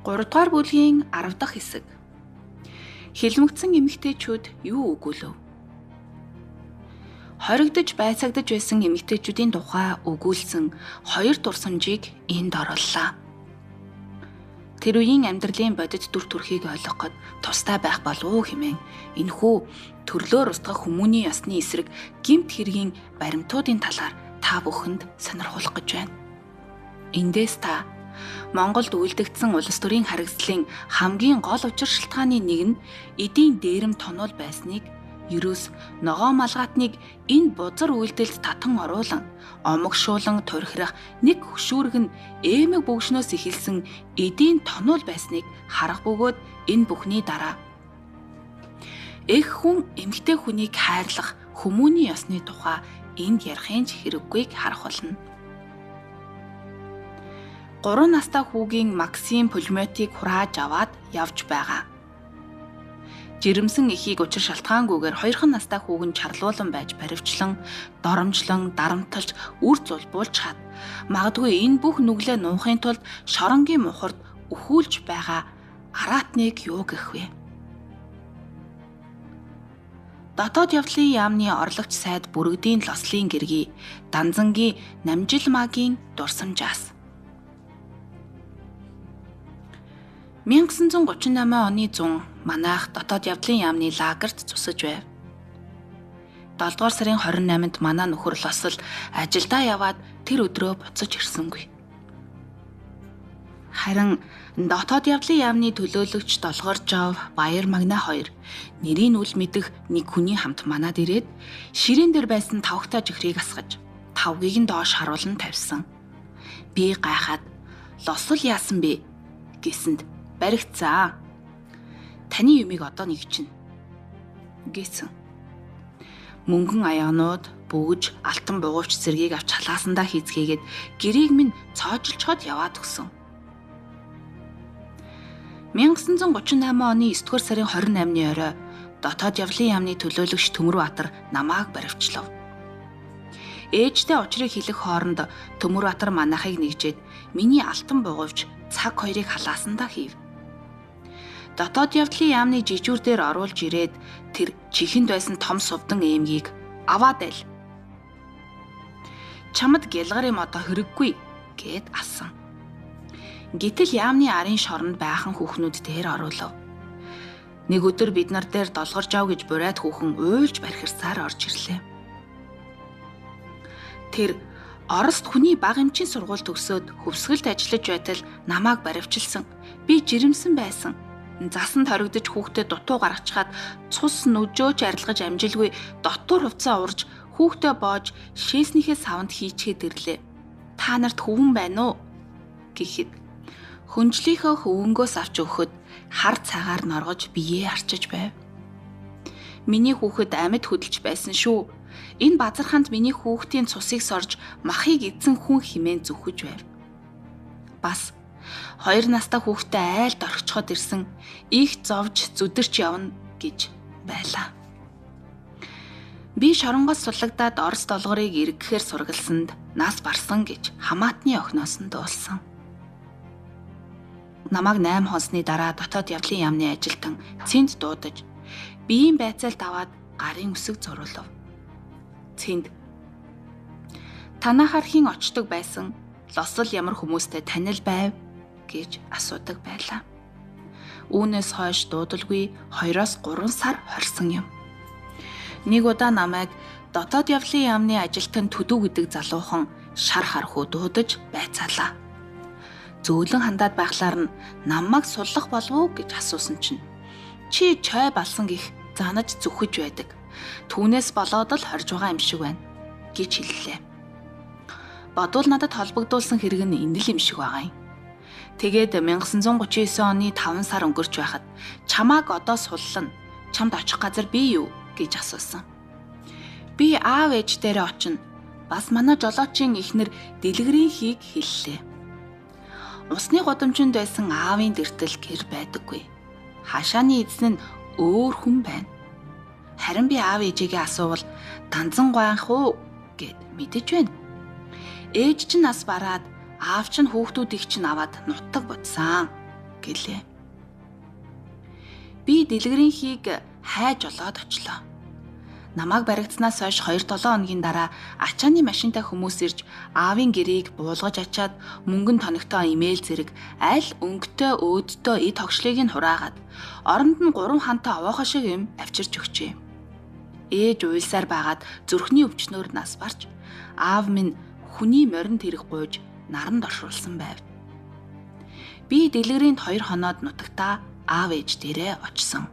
3 дугаар бүлгийн 10 дахь хэсэг. Хилмигдсэн эмэгтэйчүүд юу өгүүлв? Хоригдож байцаагдаж байсан эмэгтэйчүүдийн тухай өгүүлсэн хоёр дурсамжийг энд орууллаа. Тэр үеийн амьдралын бодит дүр төрхийг ойлгоход тустай байх болов уу хэмээн энэхүү төрлөөр устгах хүмүүний ёсны эсрэг гэмт хэргийн баримтуудын талаар та бүхэнд сонирхуулах гэж байна. Эндээс та Монголд үйлдэгдсэн улс төрийн харагслын хамгийн гол учир шалтгааны нэг нь эдийн дээрэм тонол байсныг, ерөөс ногоон малгаатныг энэ бузар үйлдэлд татан оруулан омогшуулан турхирах нэг хөшүүрэг нь ээмэг бөгшнөөс эхэлсэн эдийн тонол байсныг харах бөгөөд энэ бүхний дараа эх хүн эмэгтэй хүнийг хайрлах хүмүүний ёсны тухай энд ярихын ч хэрэггүйг харах болно. 3 настай хүүгийн Максим пулеметыг хурааж аваад явж байгаа. Жирэмсэн эхийг учир шалтгаангүйгээр 2 настай хүүг нь чарлуулан байж баривчлан, доромжлон, дарамталж, үр зулбуулж чад. Магадгүй энэ бүх нүглээ нуухын тулд шоронгийн мухард өхүүлж байгаа араатныг юу гэх вэ? Дотоод явдлын яамны орлогч сайд бүрэгдийн лослын гэргий Данзангийн Намжилмагийн дурсамжаас 1938 оны 100 манайх дотоод явдлын яамны лагерт цусаж байв. 7 дугаар сарын 28-нд манай нөхөр Лосол ажилдаа яваад тэр өдрөө буцаж ирсэнгүй. Харин дотоод явдлын яамны төлөөлөгч Долгоржов, Баяр Магна хоёр нэрийг үл мэдэх нэг хүний хамт манад ирээд ширээн дээр байсан тавхтай жихрийг асгаж тавгийг нь доош харуулан тавьсан. Би гайхаад Лосол яасан бэ гэсэнд баригцаа. Таны юмыг одоо нэг чинь гэсэн. Мөнгөн аягнууд, бөгж, алтан бугуйч зэргийг авч халаасандаа хийцгээгээд гэрийг минь цоожилчход яваад өгсөн. 1938 оны 9 дугаар сарын 28-ны орой дотоод явлын яамны төлөөлөгч Төмөрбаатар намааг баривчлав. Ээжтэй учрыг хэлэх хооронд Төмөрбаатар манайхыг нэгжээд миний алтан бугуйвч цаг хоёрыг халаасандаа хийв. Дотоод явдлын яамны жижүүр дээр оруулж ирээд тэр чихэнд байсан том сувдан ээмгийг аваад айл. Чамд гялгар юм одоо хэрэггүй гэд асан. Гэтэл яамны арын шоронд байхан хүүхнүүд дээр оруулав. Нэг өдөр бид нар дээр долгорж ав гэж бурайд хүүхэн уйлж бархирсаар орж ирлээ. Тэр Орост хүний баг эмчийн сургууль төгсөөд хөвсгөлд ажиллаж байтал намайг баривчилсан. Би жирэмсэн байсан. Засан хоригдож хүүхдээ дутуу гаргачхаад цус нүжөөч арилгаж амжилгүй дотуур хувцас урж хүүхдээ боож шээснийхээ савнд хийчгээд ирлээ. Та нарт хөвөн байна уу гэхэд хөнжлийнхөө хөвөнгөөс авч өгөхөд хар цагаар норгож биеэ арчиж байв. Миний хүүхэд амьд хөдөлж байсан шүү. Энэ базарханд миний хүүхдийн цусыг сорж махыг эзэн хүн химэн зүхэж байв. Бас 2 настай хүүхдээ айлд орхичход ирсэн их зовж зүдэрч явна гэж байлаа. Би шоронгоос суллагдаад Орос долгорыг эргэхээр сургалсанд нас барсан гэж хамаатны охиноос нь дуулсан. Намайг 8 хонсны дараа дотоод явдлын яамны ажилтан цэнд дуудаж биеийн байцаалд аваад гарын үсэг зуруулав. Цэнд танахаар хэн очдог байсан, Лосол ямар хүмүүстэй танил байв гэж асуудаг байлаа. Үүнээс хойш дуудалгүй 2-3 сар хорсон юм. Нэг удаа намайг дотоод явлын яамны ажилтан Төдөө гэдэг залуухан шар хархуу дуудаж байцаалаа. Зөөлөн хандаад байхлаар нь намайг суллах болов уу гэж асуусан чинь чи чой балсан гих занаж зүхэж байдаг. Түүнээс болоод л хорж байгаа юм шиг байна гэж хэллээ. Бодвол надад холбогдуулсан хэрэг нь энэ л юм шиг байгаа юм. Тэгээд 1939 оны 5 сар өнгөрч байхад чамааг одоо суллана. Чамд очих газар бий юу гэж асуусан. Би аав ээж дээрээ очино. Бас манай жолоочийн эхнэр дэлгэрийн хийг хэллээ. Усны гудамжинд байсан аавын дэртэл гэр байдаггүй. Хашааны эзэн нь өөр хүн байна. Харин би аав ээжигээ асуувал данзан гуанх уу гэд мэдэж байна. Ээж чинь нас бараад аав чинь хүүхдүүдийг чинь аваад нутаг бодсан. гэлээ. Би дэлгэрийнхийг хайж олоод очлоо. Намайг баригдсанаас хойш 2-7 хоногийн дараа ачааны машинтай хүмүүс ирж аавын гэрийг буулгаж ачаад мөнгөн тоногтой имэйл зэрэг аль өнгөтэй өөдтэй эд хогшлыг нь хураагаад оронд нь 3 хантай овоохоо шиг юм авчирч өгчээ. Ээж уйлсаар байгаад зүрхний өвчнөөр нас барч аав минь хүний морин тэрэг гуйж наранд оршуулсан байв. Би дэлгэрийн 2 хоноод нутагтаа аав ээж дээрээ очсон.